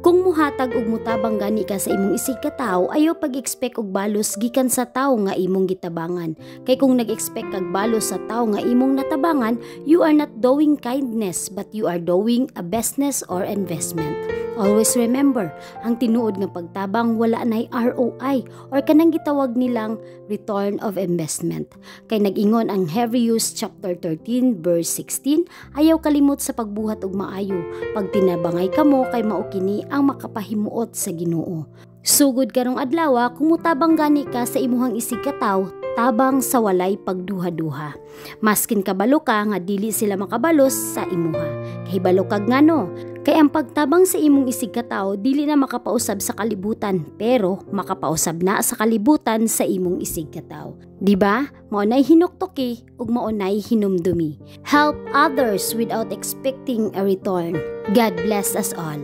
Kung muhatag og mutabang gani ka sa imong isig katawo, ayaw pag-expect og balos gikan sa tawo nga imong gitabangan. Kay kung nag-expect kag balos sa tawo nga imong natabangan, you are not doing kindness but you are doing a business or investment. Always remember, ang tinuod nga pagtabang, wala nay ROI or kanang gitawag nilang return of investment. Kay nag-ingon ang Hebrews chapter 13 verse 16, "Ayaw kalimot sa pagbuhat og maayo. Pagtinabangay kamo kay mao kini ang makapahimuot sa Ginoo." Sugod karong adlaw, kung mutabang gani ka sa imuhang isig kataw, tabang sa walay pagduha-duha. Maskin kabalo ka nga dili sila makabalos sa imuha. Kahibalo kag ngano? Kay ang pagtabang sa imong isig katawo dili na makapausab sa kalibutan, pero makapausab na sa kalibutan sa imong isig katawo. Di ba? Mao nay hinuktuki ug mao nay hinumdumi. Help others without expecting a return. God bless us all.